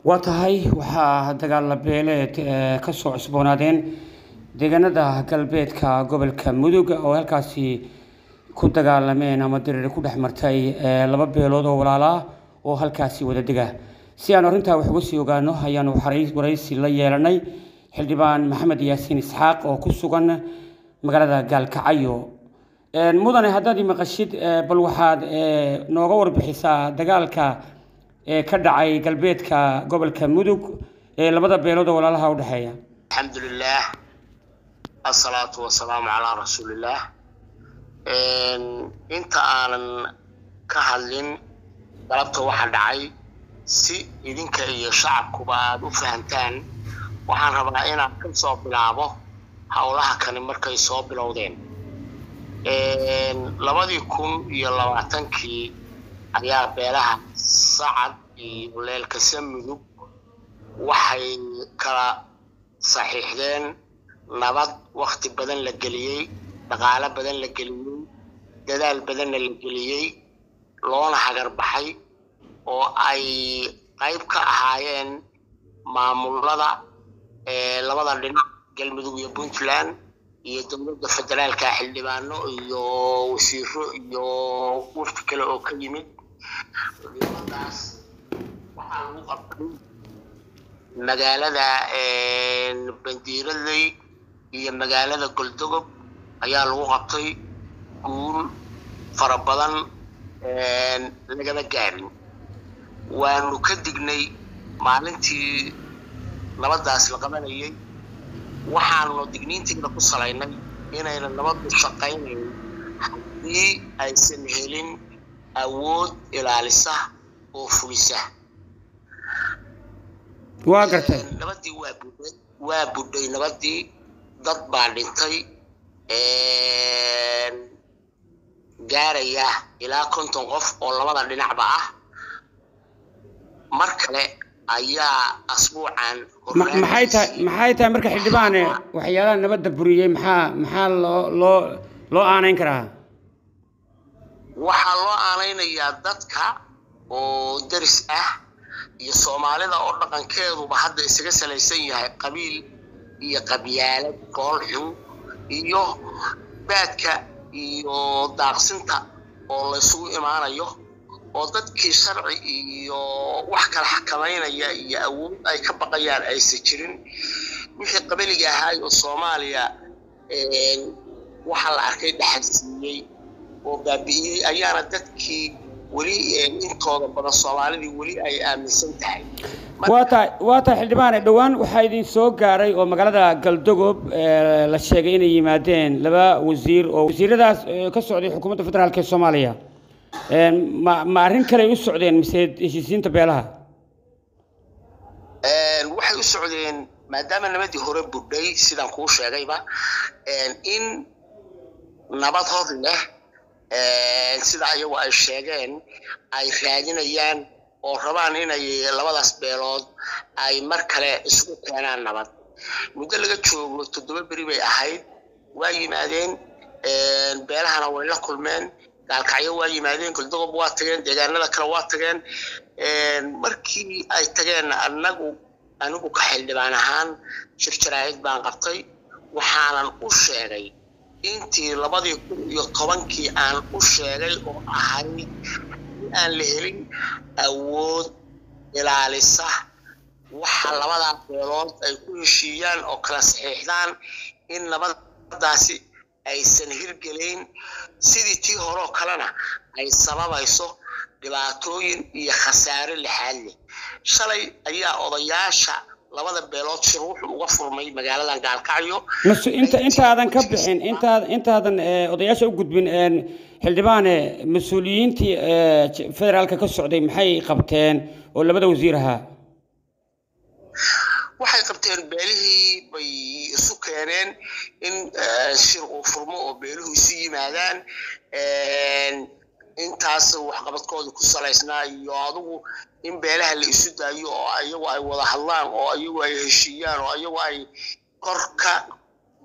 Waa tahay, waxaa dagaal beeleed ka soo cusboonaadeen deegaanada galbeedka gobolka Mudug oo halkaasi ku dagaalameen ama diriir ku dhex martay laba beelood oo walaalaa oo halkaasi wada dega. Si aan arrintaa wax uga sii ogaano ayaanu waraysi la yeelanay Xildhibaan Maxamed Yaasiin Isxaaq oo ku sugan magaalada Gaalkacyo. Mudane, haddaad i maqashid, bal waxaad nooga warbixisaa dagaalka ee ka dhacay galbeedka gobolka Mudug ee labada beelood oo walaalaha u dhexeeya. Alxamdulilah, asalaatu wasalaamu calaa rasuulillaah. Inta aanan ka hadlin galabta waxa dhacay, si idinka iyo shacabkuba aada u fahantaan, waxaan rabaa inaan ka soo bilaabo howlaha kani markay soo bilowdeen 2020-kii. Ayaa beelaha Sacad iyo Leelkase Mudug waxay kala saxiixdeen nabad wakti badan la geliyey, dhaqaalo badan la geliyey, dadaal badanna la geliyey, loona hagar baxay, oo ay qayb ka ahaayeen maamulada labada dhinac, Galmudug iyo Puntland, iyo dowladda federaalka, xildhibaano iyo wasiiro iyo wafdi kale oo ka yimid. Nabadaas waxaa lagu qabtay magaalada Bandiiradley iyo magaalada Goldogob ayaa lagu qabtay. Guul fara badan lagama gaarin. Waanu ka dignay maalintii nabadaas la qabanayay. Waxaanu digniinteeda ku salaynay inayna nabaddu shaqaynayn haddii aysan helin awood ilaalisa oo fulisa. Waa gartay. Nabadii waa budhay, waa budhay nabadii. Dad baa dhintay gaaraya ilaa 50 qof oo labada dhinacba ah. Mar kale ayaa asbuucan Maxay tahay, maxay tahay marka, xildhibaane, waxyaalaha nabadda buriyey? Maxaa loo aaneyn karaa? Waxaa loo aanaynayaa dadka oo deris ah iyo Soomaalida oo dhaqankeeduba hadda isaga salaysan yahay qabiil iyo qabyaalad foolxun, iyo baadka iyo daaqsinta oo laysugu imaanayo, oo dadkii sharci iyo wax kala xakamaynaya iyo awood ay ka baqayaan aysan jirin. Wixii qabiliga ahaay oo Soomaaliya waxaa la arkay dhaxalsiiyey oo baabi'iyey ayaana dadkii weli intooda badan Soomaalidii weli ay aaminsan tahay. Waa tahay, waa tahay xildhibaane. Dhowaan waxaa idin soo gaaray oo magaalada Galdogob la sheegay inay yimaadeen laba wasiir oo wasiiradaas ka socday xukuumadda federaalka ee Soomaaliya. Ma arrin kale ay u socdeen mise heshiisiinta beelaha? Waxay u socdeen, maadaama nabadii hore budhay sidaan kuu sheegayba, in nabad hor leh, sida ayagu ay sheegeen, ay raadinayaan oo rabaan inay labadaas beelood ay mar kale isugu keenaan nabad. Muddo laga joogo 7 beri bay ahayd. Waa yimaadeen, beelahana way la kulmeen. Gaalkacyo waa yimaadeen, Goldogob waa tageen, deegaanada kale waa tageen. Markii ay tageen, anagu, anigu ka xildhibaan ahaan, shir jaraa'id baan qabtay. Waxaanan u sheegay intii 2010-kii aan u sheegay oo ahayd in aan la helin awood ilaalisa waxa labadaa beelood ay ku heshiiyaan oo kala saxiixdaan, in nabadaasi aysan hirgelayn, sidii tii hore oo kalena ay sababayso dhibaatooyin iyo khasaare lixaad leh. Shalay ayaa odayaasha labada beelood shir wuxuu uga furmay magaaladan Gaalkacyo. Inta intaadan ka bixin, intaadan odayaasha u gudbin, xildhibaane, mas-uuliyiintii federaalka ka socday maxay qabteen oo labada wasiir ahaa? Waxay qabteen, beelihii bay isu keeneen in shir uu furmo oo beeluhu isu yimaadaan. Intaas waxqabadkooda ku salaysnaa iyo adigu in beelaha la isu daayo oo iyagu ay wada hadlaan oo iyagu ay heshiiyaan oo iyagu ay kor ka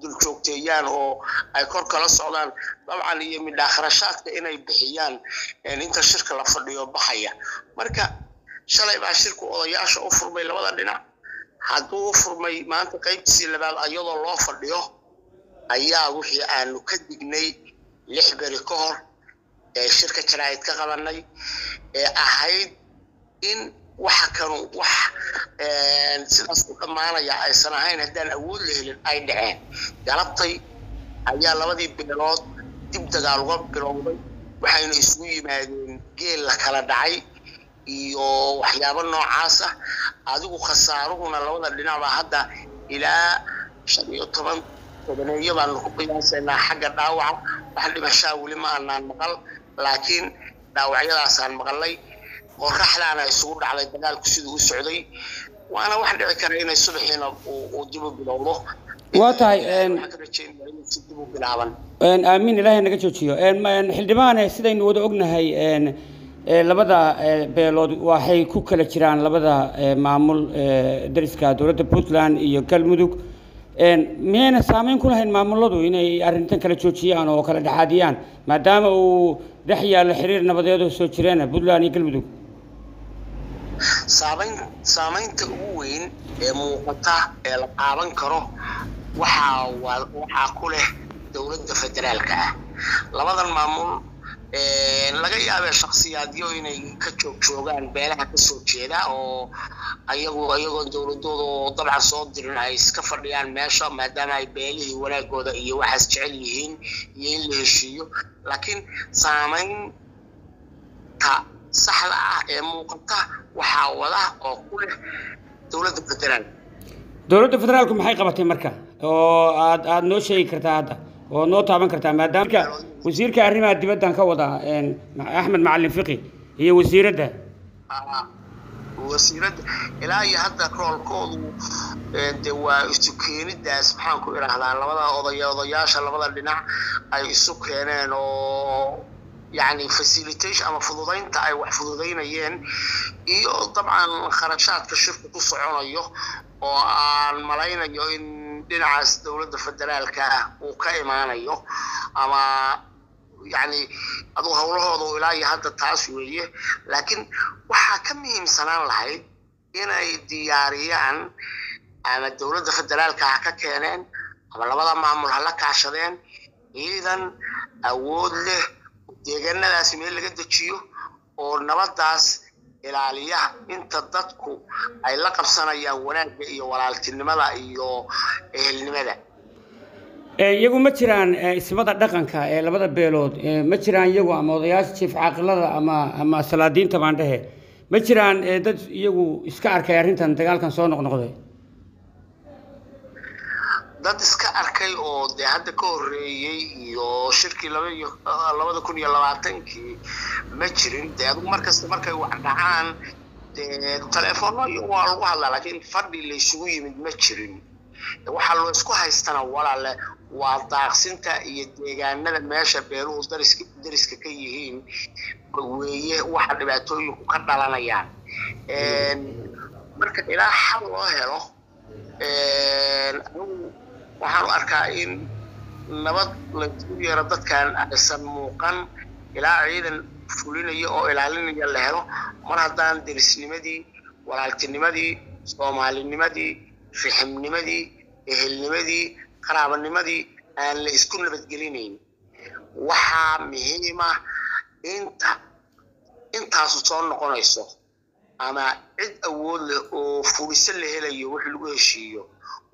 duljoogteeyaan oo ay kor kala socdaan dabcan, iyo midhaa kharashaadka inay bixiyaan inta shirka la fadhiyo baxaya. Marka Shalay baa shirku odayaasha u furmay labada dhinac. Hadduu u furmay, maanta qaybtiisii labaad ayadoo loo fadhiyo ayaa wixii aanu ka dignay 6 beri ka hor ee shirka jaraa'id ka qabanay ee ahayd in waxa kanu wax sidaas u dhammaanaya aysan ahayn haddaan awood la helin ay dhaceen. Galabtay ayaa labadii beelood dib dagaal uga bilowday, waxayna isugu yimaadeen geel la kala dhacay iyo waxyaabo noocaas ah. Adigu khasaaruhuna labada dhinacba hadda ilaa 15 tobaneeyo baanu ku qiyaasaynaa xagga dhaawaca. Wax dhimashaa weli ma aanaan maqal, laakiin dhaawacyadaasaan maqalay. Qoraxdaana isugu dhacday dagaalku siduu u socday, waana wax dhici kara inay subaxiina uu dib u bilowdo. Waa tahay. Waxaan ka rajeynaya inuu si dib u bilaaban. Aamiin, ilaahay naga joojiyo. Xildhibaane, sidaynu wada ognahay, labada beelood waxay ku kala jiraan labada maamul dariska, dowladda Puntland iyo Galmudug. Miyayna saameyn ku lahayn maamuladu inay arrintan kala joojiyaan oo kala dhexaadiyaan, maadaama uu dhex yaallo xiriir nabadeed oo soo jireena Puntland iyo Galmudug? Saamaynta ugu weyn ee muuqata ee la qaaban karo waxaa ku leh dowladda federaalka ah. Labadan maamul laga yaabee shakhsiyaadyo inay ka joog joogaan beelaha kasoo jeeda oo ayagu iyagoon dowladooda oo dabcan soo dirin ay iska fadhiyaan meesha, maadaama ay beelihii wanaagooda iyo waxaas jecel yihiin iyo in la heshiiyo, laakiin saamaynta saxda ah ee muuqata waxaa wada oo ku leh dowladda federaalka. Dowladda federaalku maxay qabatay marka oo aad noo sheegi kartaa hadda oo noo taaban kartaa, maadaama wasiirka arrimaha dibaddan ka wada Axmed Macalin Fiqi iyo wasiiradda? Wasiiradda ilaa iyo hadda roolkoodu de waa isu keenidaas, maxaan ku idhaahdaa, labada oday odayaasha labada dhinac ay isu keeneen oo yacni facilitation ama fududaynta ay wax fududaynayeen, iyo dabcan kharashaadka shirku ku soconayo oo aan malaynayo in dhinacaas dowladda federaalka ah uu ka imaanayo ama yacni adugu howlahooda ilaa iyo hadda taas weeye. Laakiin waxaa ka muhiimsanaan lahayd inay diyaariyaan ama dowladda federaalka ha ka keeneen ama labada maamul ha la kaashadeen ciidan awood leh deegaanadaas meel laga dejiyo oo nabadaas ilaaliya inta dadku ay la qabsanayaan wanaagga iyo walaaltinimada iyo ehelnimada. Iyagu ma jiraan ismada dhaqanka ee labada beelood? Ma jiraan iyagu ama odayaasha jiif caaqilada ama salaadiinta baan dhehe, ma jiraan dad iyagu iska arkay arrintan dagaalkan soo noqnoqday? Dad iska arkay oo dee hadda ka horreeyey iyo shirkii 2020-kii ma jirin. Dee adigu markasta markay wax dhacaan dee telefoonno iyo waa lagu hadlaa, laakiin fadhi la isugu yimid ma jirin. Waxaa loo isku haystana, walaale, waa daaqsinta iyo deegaanada meesha beeluhu dariska ka yihiin weeye waxa dhibaatooyinku ka dhalanayaan. Marka ilaa xal loo helo, anigu waxaan u arkaa in nabad laysku yeero dadkan aysan muuqan ilaa ciidan fulinaya oo ilaalinaya la helo. Mar haddaan derisnimadii, walaaltinimadii, soomaalinimadii, riximnimadii, ehelnimadii, qaraabanimadii aan la isku nabadgelinayn, waxaa muhiima inta intaasu soo noqonayso ama cid awood leh oo fuliso la helayo wax lagu heshiiyo,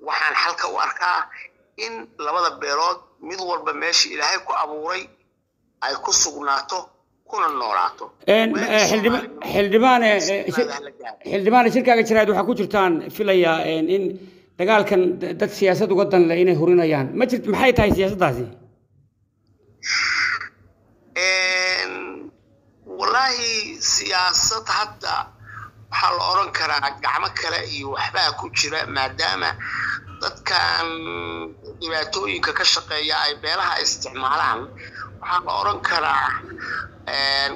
waxaan xalka u arkaa in labada beelood mid walba meesha Ilaahay ku abuuray ay ku sugnaato kuna noolaato. Xildhibaane, xildhibaane, shirkaaga jaraa'id waxaa ku jirtaan filayaa in dagaalkan dad siyaasad uga dan leh inay hurinayaan. Ma jirt? Maxay tahay siyaasaddaasi? Wallaahi siyaasad hadda waxaa la oran karaa gacmo kale iyo waxbaa ku jira, maadaama dadkan dhibaatooyinka ka shaqeeya ay beelaha isticmaalaan. Waxaa la oran karaa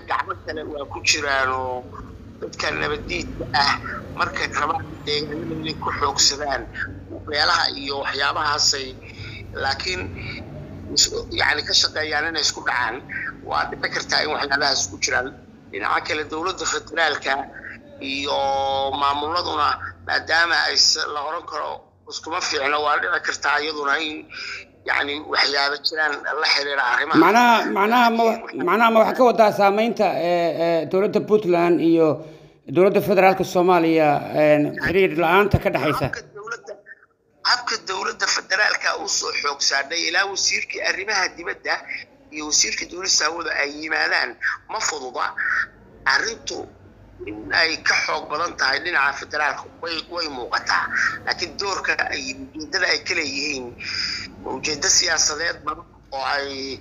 gacmo kale waa ku jiraanoo dadkan nabaddiidka ah markay rabaan deegaanada inay ku xoogsadaan beelaha iyo waxyaabahaasay, laakiin yani ka shaqeeyaan inay isku dhacaan. Waa dhici kartaa in waxyaabahaas ku jiraan. Dhinaca kale, dowladda federaalka Iyo maamuladuna maadaama ay la oran karo iskuma fiicno, waa dhici kartaa iyaduna in yani waxyaabo jiraan la xiriira arrimaha. Macnaha ma waxaa ka wadaa saameynta dowladda Puntland iyo dowladda federaalka Soomaaliya, xiriir la-aanta ka dhexaysa? Habka dowladda federaalka usoo xoog saadhay ilaa wasiirkii arrimaha dibadda iyo wasiirka dowladda hawada ay yimaadaan, ma fududa arrintu. In ay ka xoog badan tahay dhinaca federaalka way muuqataa, laakiin doorka ay ujeedada ay ka leeyihiin ujeedo siyaasadeed badan oo ay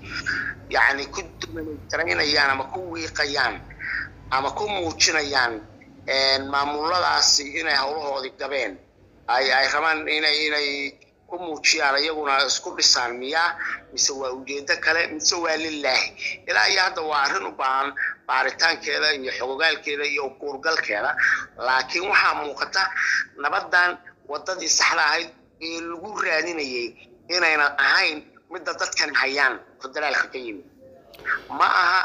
yani ku dumanaynayaan ama ku wiiqayaan ama ku muujinayaan maamuladaasi inay howlahoodii gabeen, ay rabaan inay ku muujiyaan, iyaguna isku dhisaan, miyaa mise waa ujeedo kale mise waa lilaahi? Ilaa iyo hadda waa arrin u baahan baaritaankeeda iyo xogogaalkeeda iyo kuurgalkeeda. Laakiin waxaa muuqata nabaddan waddadii saxda ahayd ee lagu raadinayay inaynan ahayn midda dadkan hayaan federaalka ka yimid. Ma aha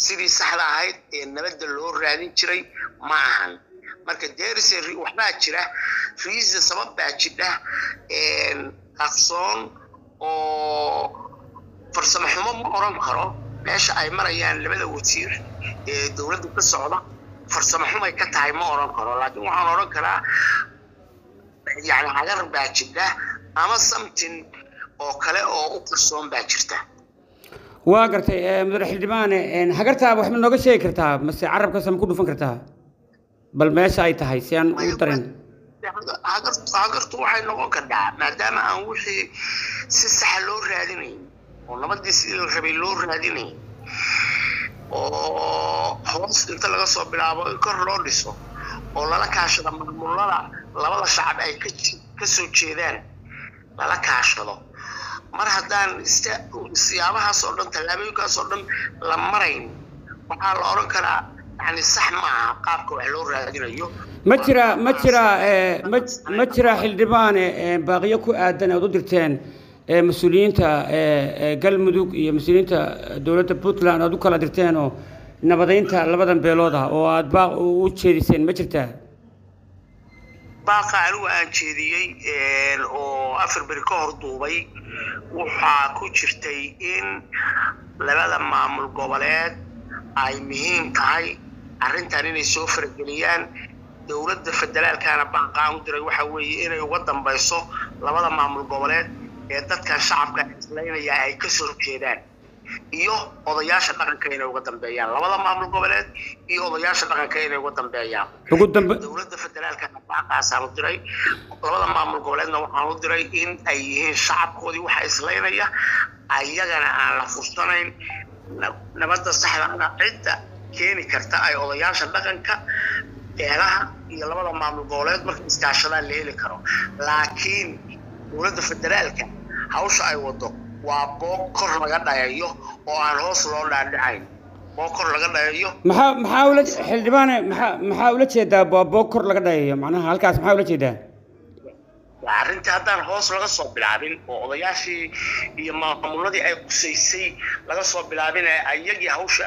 sidii saxda ahayd ee nabadda loo raadin jiray, ma ahan. Marka derise waxbaa jira, reason, sabab baa jidha qarsoon oo farsamo xumo ma oran karo. Meesha ay marayaan labada wasiir ee dowladda ka socda farsamo xumay ka tahay ma oran karo, laakiin waxaan oran karaa yani hagar baa jidha ama something oo kale oo u qarsoon baa jirta. Waa gartay, mudane xildhibaane. Hagartaa wax ma nooga sheegi kartaa mase carabkaas ma ku dhufan kartaa bal meesha ay tahay si aan u darin? Hagartu waxay noqon kartaa maadaama aan wixii si saxa loo raadinayn oo nabadii sidii la rabay loo raadinayn, oo hoos inta laga soo bilaabo in kor loo dhiso oo lala kaashado maamulada labada shacab ay ka soo jeedaan lala kaashado, mar haddaan siyaabahaas oo dhan, tallaabooyinkaas oo dhan la marayn, waxaa la odhan karaa yani sax ma aha qaabka wax loo raadinayo. Ma jira xildhibaane baaqiyo ku aadan aad u dirteen mas-uuliyiinta Galmudug iyo mas-uuliyiinta dowladda Puntland aad u kala dirteen oo nabadeynta labadan beelood ah oo aad baaq u jeediseen, ma jirtaa? Baaqa anigu aan jeediyey oo 4 beri ka hor duubay waxaa ku jirtay in labada maamul goboleed ay muhiim tahay arrintan inay soo farageliyaan. Dowladda federaalkana baaqaan u diray waxa weeye inay uga dambayso labada maamul goboleed ee dadkan shacabka islaynaya ay ka soo jeedaan iyo odayaasha dhaqanka, inay uga dambeeyaan labada maamul goboleed iyo odayaasha dhaqanka inay uga dambeeyaan. Ugu dambe Dowladda federaalkana baaqaasaan u diray, labada maamul goboleedna waxaan u diray in ay yihiin shacabkoodii waxa islaynaya, ayagana aan la fursanayn, nabadda saxdaana cidda keeni karta ay odayaasha dhaqanka beelaha iyo labada maamul goboleed marka iskaashadaan la heli karo. Laakiin dowladda federaalka hawsha ay wado waa boog kor laga dhayayo oo aan hoos loo dhaadhacayn, boog kor laga dhayayo. Maxaa ula xildhibaane, maxaa ula jeedaa waa boog kor laga dhayayo? Macnaha halkaas maxaa ula jeedaa? Waa arrintii haddaan hoos laga soo bilaabin oo odayaashii iyo maamuladii ay qusaysay laga soo bilaabin ee ayagii hawsha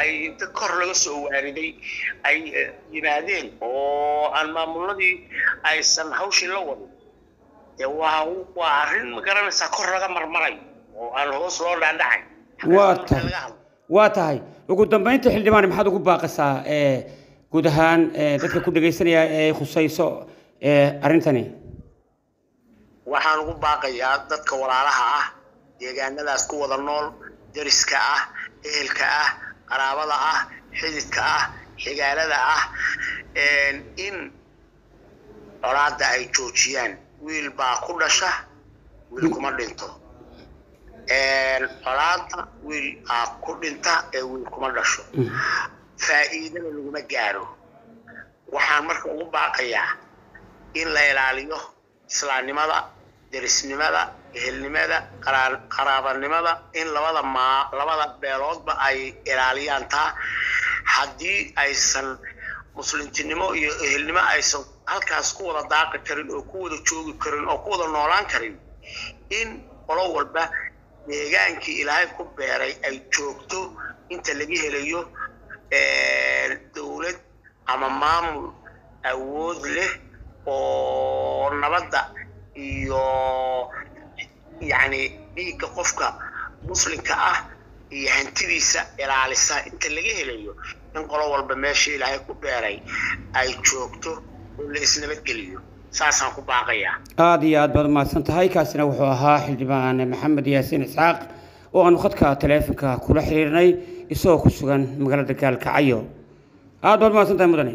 ay inta kor laga soo waariday ay yimaadeen oo aan maamuladii aysan hawshii la wadin, dee waa arrin, ma garanaysaa, kor laga marmarayo oo aan hoos loo dhaadhacay. Waa Marka tahay. laga hadlo. Waa tahay. Ugu dambeynta xildhibaane, maxaad ugu baaqasaa guud ahaan dadka ku dhegaysanaya ee khusayso arrintani? Waxaan ugu baaqayaa dadka walaalaha ah, deegaanadaas ku wada nool, deriska ah, ehelka ah, qaraabada ah, xididka ah, xigaalada ah, in colaadda ay joojiyaan. Wiil baa ku dhasha, wiil kuma dhinto. Colaadda wiil aa ku dhinta ee wiil kuma dhasho, faa'iidana laguma gaaro. Waxaan marka ugu baaqayaa in la ilaaliyo islaamnimada, derisnimada, ehelnimada, qaraabanimada, in labada beeloodba ay ilaaliyaan taa. Haddii aysan muslimtinimo iyo ehelnimo aysan halkaas ku wada daaqi karin oo ku wada joogi karin oo ku wada noolaan karin, in qolo walba deegaankii Ilaahay ku beeray ay joogto inta laga helayo dowlad. ama maamul awood leh oo nabadda iyo yacni dhiigga qofka muslimka ah iyo hantidiisa ilaalisa inta laga helayo, in qolo walba meesha Ilaahay ku beeray ay joogto oo la isnabadgeliyo, saasaan ku baaqayaa. Aada iyo aad baad umahadsan tahay. Kaasina wuxuu ahaa xildhibaan Maxamed Yaasiin Isxaaq oo aanu khadka taleefonka kula xiriirnay isagoo ku sugan magaalada Gaalkacyo. Aada baad umahadsan tahay mudane.